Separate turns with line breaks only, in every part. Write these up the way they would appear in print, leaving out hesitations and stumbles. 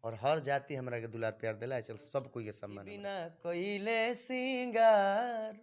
और हर जाति हमरा के दुलार प्यार देला। चल सब कोई के सम्मान बिना कइले सिंगार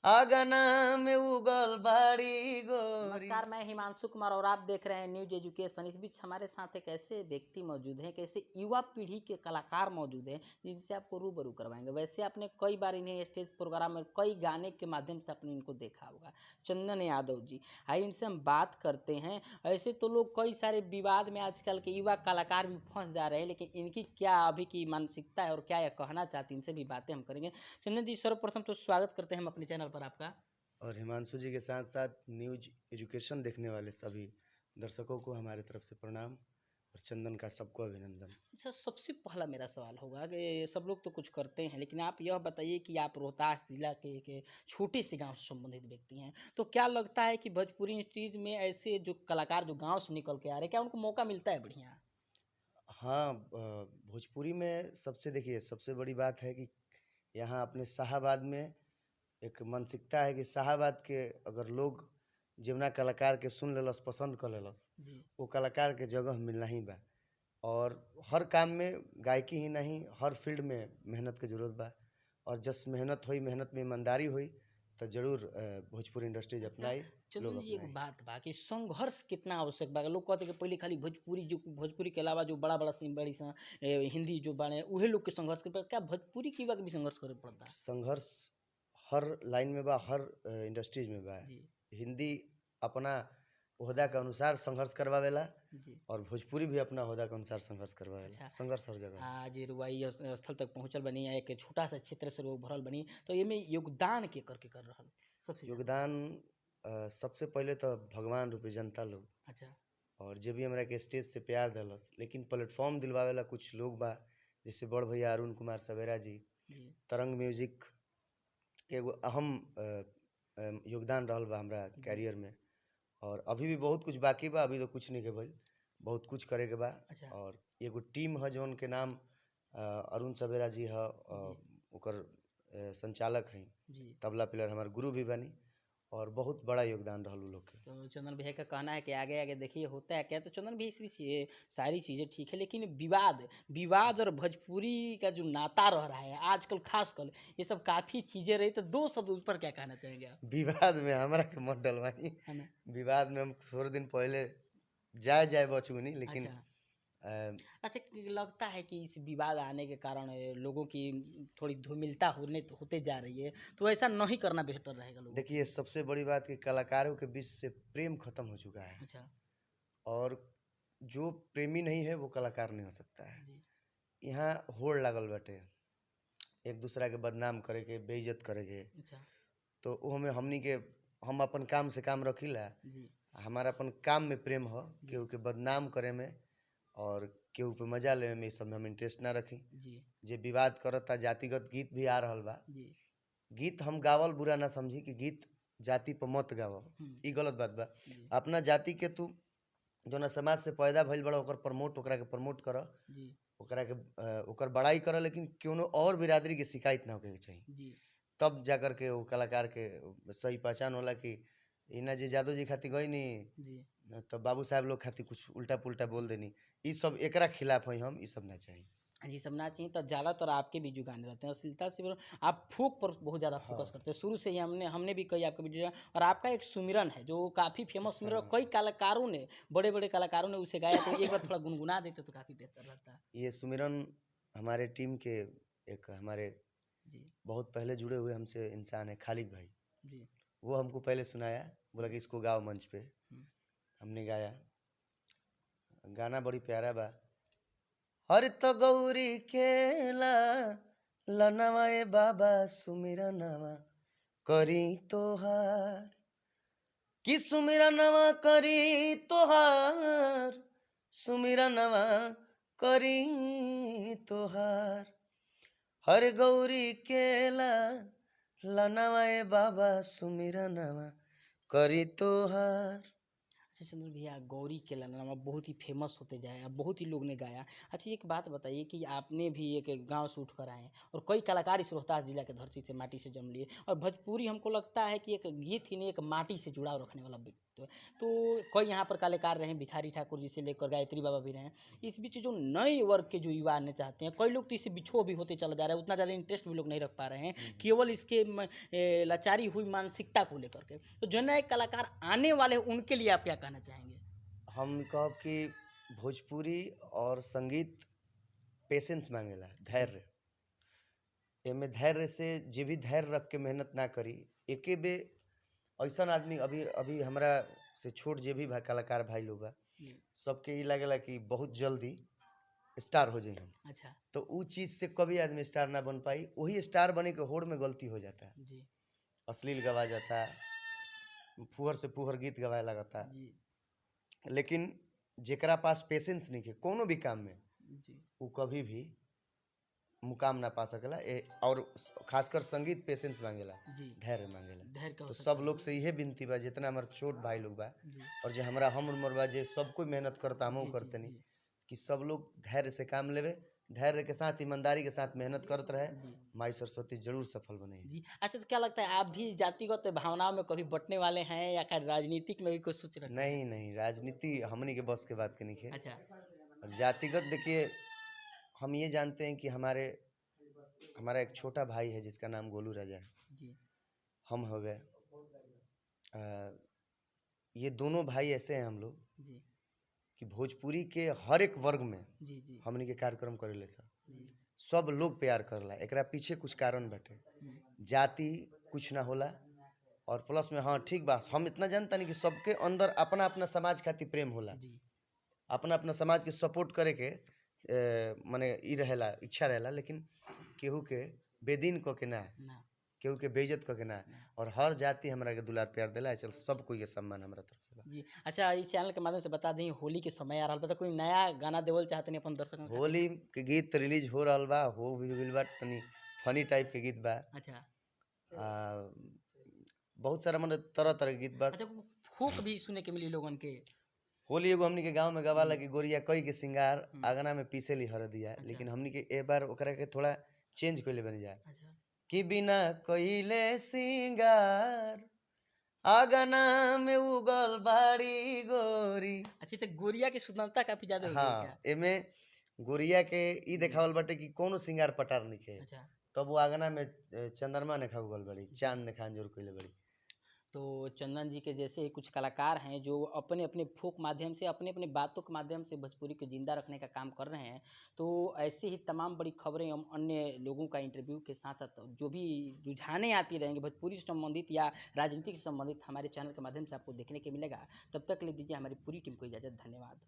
आगना में उगल बाड़ी गोरी।
नमस्कार, मैं हिमांशु कुमार और आप देख रहे हैं न्यूज एजुकेशन। इस बीच हमारे साथ एक ऐसे व्यक्ति मौजूद हैं, एक ऐसे युवा पीढ़ी के कलाकार मौजूद हैं जिनसे आपको रूबरू करवाएंगे। वैसे आपने कई बार इन्हें स्टेज प्रोग्राम में कई गाने के माध्यम से आपने इनको देखा होगा, चंदन यादव जी। आइए इनसे हम बात करते हैं। ऐसे तो लोग कई सारे विवाद में आजकल के युवा कलाकार भी फंस जा रहे हैं, लेकिन इनकी क्या अभी की मानसिकता है और क्या यह कहना चाहती हैं, इनसे भी बातें हम करेंगे। चंदन जी, सर्वप्रथम तो स्वागत करते हैं हम अपने चैनल पर आपका।
और हिमांशु जी के साथ साथ न्यूज एजुकेशन देखने वाले सभी दर्शकों को हमारे तरफ से प्रणाम और चंदन का सबको अभिनंदन।
अच्छा, सबसे पहला मेरा सवाल होगा कि सब लोग तो कुछ करते हैं, लेकिन आप यह बताइए कि आप रोहतास जिला के एक छोटे से गांव से संबंधित व्यक्ति हैं, तो क्या लगता है कि भोजपुरी इंडस्ट्रीज में ऐसे जो कलाकार जो गांव से निकल के आ रहे हैं, क्या उनको मौका मिलता है बढ़िया?
हाँ, भोजपुरी में सबसे देखिए सबसे बड़ी बात है कि यहाँ अपने शाहाबाद में एक मानसिकता है कि शाहाबाद के अगर लोग जवना कलाकार के सुन लेलस, पसंद कर लेलस,
जी
वो कलाकार के जगह मिलना ही बा। और हर काम में गायकी ही नहीं, हर फील्ड में मेहनत के जरूरत बा। और जस मेहनत होई, मेहनत में ईमानदारी होई तो जरूर भोजपुरी इंडस्ट्रीज अपनाई।
चंदन
लोग
जी, एक
अपनाई।
बात बा कि संघर्ष कितना आवश्यक बा। लोग कहते कि पहले खाली भोजपुरी, जो भोजपुरी के अलावा जो बड़ा बड़ा सिंग बड़ी सा हिंदी जो बाड़े उहे लोग के संघर्ष करे पड़ता, क्या भोजपुरी के युवा के भी संघर्ष करे पड़ता?
संघर्ष हर लाइन में बा, हर इंडस्ट्रीज में बा।
जी
हिंदी अपना ओहदा के अनुसार संघर्ष करवावेला
जी
और भोजपुरी भी अपना ओहदा के अनुसार संघर्ष करवावेला।
अच्छा।
संघर्ष हर जगह।
आज रुआई स्थल तक पहुंचल बनी, एक छोटा सा क्षेत्र से लोग भरल बनी, तो एमे योगदान के करके कर रहल सबसे ज्यादा?
योगदान सबसे पहले तो भगवान रूपी जनता लोग।
अच्छा।
और जे भी हमरा के स्टेज से प्यार दिलस, लेकिन प्लेटफॉर्म दिलवावेला कुछ लोग बा, जैसे बड़ भैया अरुण कुमार सवेरा जी,
जी
तरंग म्यूजिक के एगो अहम योगदान रहल बा हमरा कैरियर में। और अभी भी बहुत कुछ बाकी बा, अभी तो कुछ नहीं के भइल, बहुत कुछ करे के बा।
अच्छा।
और एगो टीम है जौन के नाम अरुण सवेरा जी है, ओकर संचालक हैं,
जी
तबला प्लेयर हमार गुरु भी बनी और बहुत बड़ा योगदान रहल उ लोग के।
तो चंदन भैया का कहना है कि आगे आगे देखिए होता है क्या। तो चंदन भैया, इस बीच ये सारी चीज़ें ठीक है, लेकिन विवाद विवाद और भोजपुरी का जो नाता रह रहा है आजकल खासकर, ये सब काफ़ी चीज़ें रही, तो दो शब्द उस पर क्या कहना चाहेंगे आप?
विवाद में हमरा के मत डलवाई।
है ना?
विवाद में हम थोड़े दिन पहले जाए जाए बचुनी, लेकिन
अच्छा। अच्छा, लगता है कि इस विवाद आने के कारण लोगों की थोड़ी धूमिलता होने होते जा रही है, तो ऐसा नहीं करना बेहतर रहेगा लोगों को।
देखिए, सबसे बड़ी बात कि कलाकारों के बीच से प्रेम खत्म हो चुका है।
अच्छा।
और जो प्रेमी नहीं है वो कलाकार नहीं हो सकता है।
जी।
यहाँ होड़ लागल बाटे एक दूसरा के बदनाम करे के, बेइज्जत करे के।
अच्छा।
तो वो हमें हमनी के हम अपन काम से काम रखिला।
जी।
हमारा अपन काम में प्रेम हो, केहू के बदनाम करे में और केहू पे मजा लेवे में, ई सब में हम इंटरेस्ट ना रखी।
जी।
जे विवाद करता, जातिगत गीत भी आ रहल बा,
जी।
गीत हम गावल बुरा ना समझी कि गीत जाति पर मत गावो, ई गलत बात बा।
जी।
अपना जाति के तू जोना समाज से पैदा भइल बड़ा, ओकर प्रमोट, ओकरा के प्रमोट कर,
जी।
ओकरा के ओकर बड़ाई कर, लेकिन कोनो और बिरादरी के शिकायत ना होके के चाही।
जी।
तब जा कर के वो कलाकार के सही पहचान होला कि इना जे जादव जी खातिर गई नी,
जी।
तो बाबू साहब लोग खातिर कुछ उल्टा पुल्टा बोल देनी, ई सब एकरा खिलाफ हई हम, ई सब ना चाही।
जी, सब ना चाहिए। तो ज़्यादातर आपके भी जो गाने रहते हैं अश्लीलता से आप फोक पर बहुत ज़्यादा फोकस
हाँ।
करते हैं। शुरू से ही हमने हमने भी कई आपके वीडियो, और आपका एक सुमिरन है जो काफ़ी फेमस सुमिरन,
हाँ।
कई कलाकारों ने, बड़े बड़े कलाकारों ने उसे गाया, तो एक बार थोड़ा गुनगुना देते तो काफ़ी बेहतर रहता।
ये सुमिरन हमारे टीम के एक हमारे
जी।
बहुत पहले जुड़े हुए हमसे इंसान है, खालिद भाई।
जी।
वो हमको पहले सुनाया, बोला कि इसको गाओ मंच पे। हमने गाया, गाना बड़ी प्यारा बा। हर तो गौरी केला लनवा ए बाबा सुमिरनवा करी तोहार, कि सुमिरनवा करी तोहार, सुमिरनवा करी तोहार। हर गौरी केला लनवा ए बाबा सुमिरनवा करी तोहार।
अच्छा चंदन भैया, गौरी के ललनवा बहुत ही फेमस होते जाए, अब बहुत ही लोग ने गाया। अच्छा एक बात बताइए कि आपने भी एक गांव से उठ कर आए हैं और कई कलाकार इस रोहतास जिला के धरती से माटी से जन्म लिए, और भोजपुरी हमको लगता है कि एक गीत ही नहीं एक माटी से जुड़ाव रखने वाला व्यक्तित्व है। तो कई यहाँ पर कलाकार रहे, भिखारी ठाकुर जी से लेकर गायत्री बाबा भी रहे हैं। इस बीच जो नए वर्ग के जो युवा आने चाहते हैं, कई लोग तो इससे बिछो भी होते चले जा रहे हैं, उतना ज़्यादा इंटरेस्ट भी लोग नहीं रख पा रहे हैं, केवल इसके लाचारी हुई मानसिकता को लेकर के। तो जो नए कलाकार आने वाले हैं उनके लिए आप क्या कहना चाहेंगे?
हम कहब कि भोजपुरी और संगीत पेशेंस मांगेला, धैर्य। एमे धैर्य से जे भी धैर्य रख के मेहनत ना करी, एके बे ऐसा आदमी अभी अभी हमरा से छोट जे भी कलाकार भाई लोग बा, सबके ई लागेला कि बहुत जल्दी स्टार हो जाई हम।
अच्छा।
तो उ चीज़ से कभी आदमी स्टार ना बन पाई, वही स्टार बने के होड़ में गलती हो जाता है,
जी।
अश्लील गवा जाता है, फुहर से फुहर गीत गवाए लगता है।
जी।
लेकिन जेकरा पास पेशेंस नहीं है कोनो भी काम में,
जी,
वो कभी भी मुकाम ना पा सकेला। और खासकर संगीत पेशेंस मांगेला,
जी,
धैर्य मांगेला।
धैर्य का
तो
आवश्यकता
सब लोग से इहे विनती बा, जितना हमार छोट भाई लोग बा
जी,
और जो हमारा हम उम्र बा, जे सब कोई मेहनत करता, हमहू
जी, जी,
करते नहीं,
जी।
कि सब लोग धैर्य से काम लेवे, धैर्य के साथ ईमानदारी के साथ मेहनत करत रहे,
जी।
माई सरस्वती जरूर सफल बने।
जी। अच्छा, तो क्या लगता है आप भी जातिगत भावनाओं में कभी बंटने वाले हैं या क्या राजनीतिक में भी कुछ सोच रखते हैं?
नहीं नहीं, राजनीति हमनी के बस के बात के नहीं है।
अच्छा।
और जातिगत देखिए, हम ये जानते हैं कि हमारा एक छोटा भाई है जिसका नाम गोलू राजा है,
जी,
हम हो गए, ये दोनों भाई ऐसे हैं हम लोग,
जी,
कि भोजपुरी के हर एक वर्ग में
जी, जी,
हमनी के कार्यक्रम करेले था,
जी,
सब लोग प्यार करला। एकरा पीछे कुछ कारण बाटे, जाति कुछ ना होला। और प्लस में हाँ ठीक बा, हम इतना जानता नहीं कि सबके अंदर अपना अपना समाज खातिर प्रेम होला,
जी,
अपना अपना समाज के सपोर्ट करे के माने ई रहेला, इच्छा रहेला, लेकिन केहू के बेदीन क के ना,
ना,
केहू के बेइज्जत क के ना, और हर जाति हमरा के दुलार प्यार देला, चल सब कोई के सम्मान हमरा तरफ से बा।
जी। अच्छा, इस चैनल के माध्यम से बता दी, होली के समय आ रहा बा, तो कोई नया गाना देवल चाहते नहीं अपन दर्शक के?
होली के गीत रिलीज हो रहल बा, हो भी गइल बा, तनी फनी टाइप के गीत बा।
अच्छा।
बहुत सारा मतलब तरह तरह के गीत बा।
अच्छा, फोक भी सुने के मिली लोगन के?
होली एगो हमनी के गांव में गवाला कि गोरिया कई के सिंगार आंगना में पीसेली हरदिया।
अच्छा।
लेकिन हमनी के ए बार ओकरा के थोड़ा चेंज कइले बनी जा।
अच्छा।
कि बिना कइले सिंगार आंगना में उगल बाड़ी गोरी।
अच्छा, तो गोरिया के सुंदरता काफी ज्यादा हो गई
हाँ,
क्या?
एमे गोरिया के ई देखावल बाटे कि कोनो सिंगार पटार नइखे।
अच्छा।
तब वो आंगना में चंद्रमा नेखा उगल बाड़ी, चांद नेखा अंजोर कइले बाड़ी।
तो चंदन जी के जैसे ही कुछ कलाकार हैं जो अपने अपने फोक माध्यम से, अपने अपने बातों के माध्यम से भोजपुरी को जिंदा रखने का काम कर रहे हैं। तो ऐसे ही तमाम बड़ी खबरें एवं अन्य लोगों का इंटरव्यू के साथ साथ जो भी रुझाने आती रहेंगे भोजपुरी से संबंधित या राजनीति से संबंधित, हमारे चैनल के माध्यम से आपको देखने के मिलेगा। तब तक ले दीजिए हमारी पूरी टीम को इजाज़त। धन्यवाद।